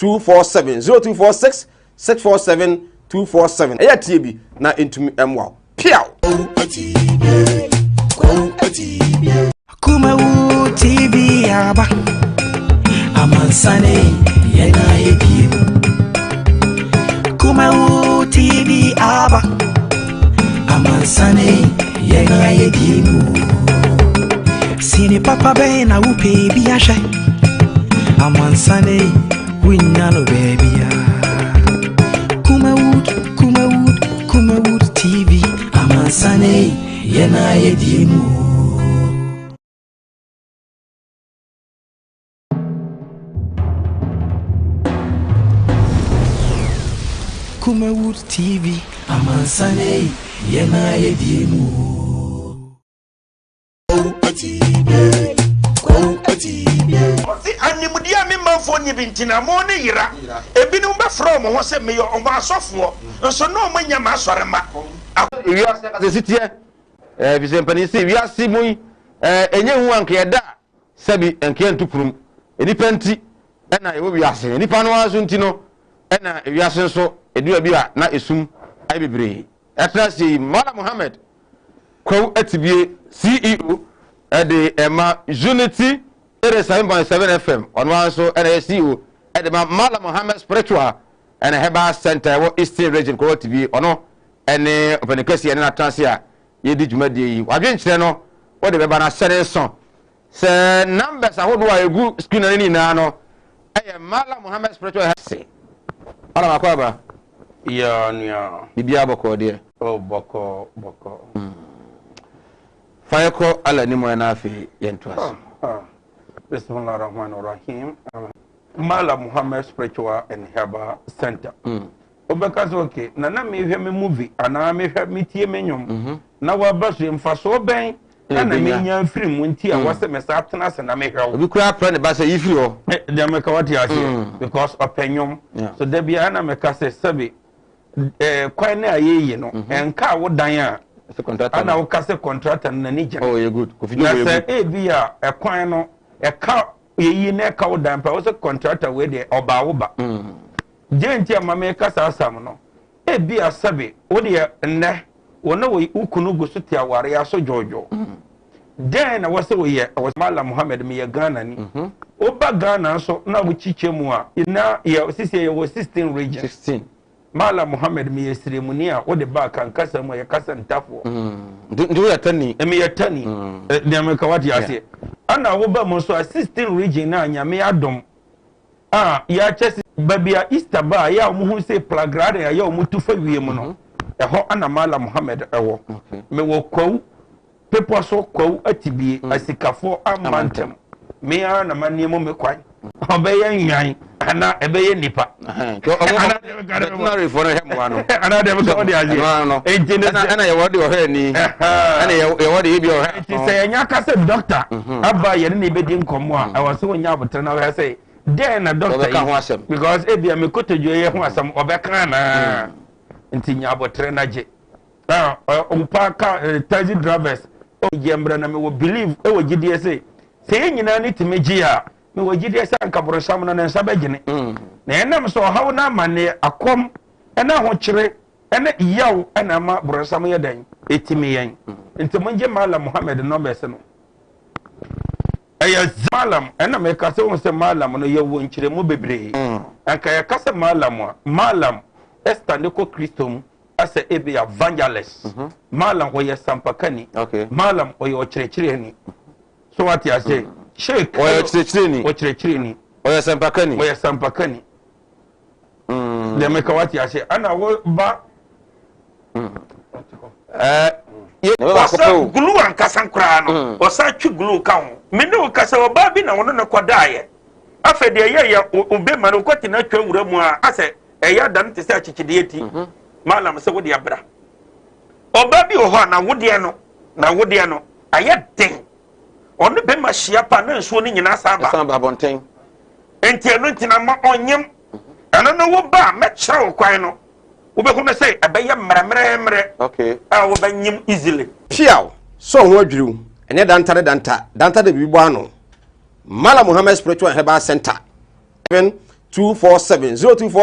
247 0246 647 247. Ɛyɛ tie bi na ɛntumi mmoa wo. Piaw! Kumawu TV aba amansane yɛna yɛdie mu. Kumawu TV aba amansane yɛna yɛdie mu. Sini papa bɛn na wopɛ bi ahwɛ amansane wonya no baabia. Kumawood, Kumawood, Kumawood TV amansane yɛna yɛdie mu. Kumawood TV amansane yɛna yɛdie mu. Ɔse animdeɛ a me manfoɔ nni bi nti na mo ne yera. Ebinom bɛfrɛ wɔn ho sɛ meyɛ wɔn asɔfoɔ, nso na wɔnyɛ m'asɔremma. Wiase ankasa si teɛ, efisɛ mpanin se wiase mu yi, ɛnyɛ hu anka yɛda a, sɛbi anka yɛnto pono mu. Nnipa nti na yɛwɔ wiase, na nnipa no ara nso nti no na wiase nso ɛdu baabi a na esum ayɛ bebree. Ɛtena aseɛ yi, Mallam Mohammed Kwawu Atibie, CEO de ma Unity 87.7 FM, ɔno ara nso na ɛyɛ CEO de ma Mallam Mohammed Spiritual and Herbal Center ɛwɔ Eastern Region, Kwawu Atibie, ɔno ne ɔpanin kɛseɛ ne n'atena ase a yɛredi dwumadie yi. W'adwenkyerɛ no wode bɛba no ahyɛ ne nso sɛ numbers ahodoɔ a ɛgu screen no nyinaa no ɛyɛ Mallam Mohammed Spiritual Health se. Mallam akɔ aba. Ya nua. Biribiara bɔkɔɔ deɛ. Oh bɔkɔɔ bɔkɔɔ. Fa yɛ kɔ Allah anim na afei yɛntoa so. Bismillah rahman rahim. Mallam Mohammed Spiritual and Herbal Center. Wobɛka sɛ okay na na mehwɛ me movie anaa mehwɛ metie me nnwom mhm. na waba so mfasoɔ bɛn ɛna menya mfiri mu nti a mm. wɔsɛ me saa tena ase na mehwɛ wo obi koraa prɛ ne ba sɛ yi firi hɔ eh, deɛ meka wate aseɛ mm. because ɔpɛ nnwom so da biara na meka sɛ sɛbe eh, kwan no a yɛyi no mhm. ɛnka a wo dan a ana woka sɛ contractor no n'ani gyina oh, na sɛ ebi a ɛkwan no ɛka yɛyi na ɛka wo dan pa wo sɛ contractor wei deɛ ɔbaa wo ba mm. Deɛ nti a ma meka saa asɛm no, ebia sɛbe wo deɛ nnɛ wo ne wo kunu gu so te awareɛ aso dwoodwoo. Dɛn na ɛwɔ sɛ woyɛ? Ɛwɔ sɛ Mallam Mohammed, meyɛ Ghanani. Woba Ghana nso na wokyekyɛ mu a, na yɛ sisi yɛwɔ 16 regions. 16. Mallam Mohammed, meyɛ Siremuni a wode ba Akan kasa mu a yɛkasa Ntafoɔ. Nti woyɛ Tani? Meyɛ Tani. Deɛ meka wate aseɛ. Ɛna woba mu nso a 16 region no a Nyame adom a yɛakyɛ se baabi a Easter ba a yɛ a wɔn ho se plagrade a yɛ a wɔn tu fa wiem no mhm. ɛhɔ ana Mala Muhammad ɛwɔ mewɔ Kwawu bepɔ so Kwawu Atibie mm. asikafoɔ ama ntɛm me ara na ma nneɛma me kwan ɔbɛyɛ nwan ana ɛbɛyɛ nipa. Veterinary fo no hwɛ mmoa no. Ana deɛ bɛka ɔde aseɛ. Eti ne sɛ ɛna yɛwɔ de ɔhwɛ ani. Ɛna yɛwɔ de ebi ɔhwɛ. Eti sɛ yɛnya ka sɛ dɔkta mhm. aba yɛne ne bɛdi nkɔmmɔ a mhm. ɛwɔ sɛ wonya abotere na ɔhwɛ sɛ dɛn na dɔkta yi ho asɛm. Because ebi a me kotodwe yɛ ho asɛm ɔbɛka anaa. Mhm. Nti nya abotere na gye. Ɔpa ka eh, taxi drivers gye mbrɛ na mewɔ believe ɛwɔ gyidie sɛ sɛ yɛn nyinaa ne tumi gye a mewɔ gyidie sɛ anka borɔsam no ne nsa bɛgyene mm. Na ɛnam sɛ ɔhaw no amanneɛ akɔm ɛne ahokyere ɛne yaw ɛna ama borɔsam yɛ dɛn ɛtumi yɛn mm. Nti mongye Malam Muhammad nɔmbɛs no ɛyɛ malam ɛna meka sɛ wohu sɛ malam no yɛwɔ nkyerɛmu bebree mm. Anka yɛka sɛ malam a malam ɛsta ne kɔ Kristo mu asɛ ebi evangelist mm -hmm. Malam ɔyɛ sampakani okay. Malam ɔyɛ ɔkyerɛkyerɛni so wate ase mm. Sheik ɔyɛ ɔkyerɛkyerɛni ɔkyerɛkyerɛni ɔyɛ sampakani ɔyɛ sampakani mm. Deɛ meka wate ase ɛna wo ba mm. Ɔsa glue ankasa koraa no mm. Ɔsa twi glue ka ho me ne wo kasa ɔbaa bi na wɔne no kɔdaeɛ afei deɛ ɛyɛ yɛ obɛma no wokɔte no atwa wura mu a asɛ ɛyɛ ada no te sɛ akyekyedeɛ ti mhm. Malam sɛ wode abra ɔbaa bi wɔ hɔ a na wodeɛ no na wodeɛ no ayɛ den ɔne bɛma hyia pa na nsuo no nyinaa san ba san ba abɔnten nti ɛno nti na ma ɔnyem ɛno no wo ba a mɛkyerɛ wo kwan no wobɛhu no sɛ ɛbɛyɛ mmerɛmmerɛmmerɛ okay. a wobɛnyem easily. Piaw! Sɛ ɔho adwiriw, ɛnyɛ danta ne danta, danta de biribi bɔ ano. Mallam Muhammad Spiritual and Herbal Center, 7. 247 024.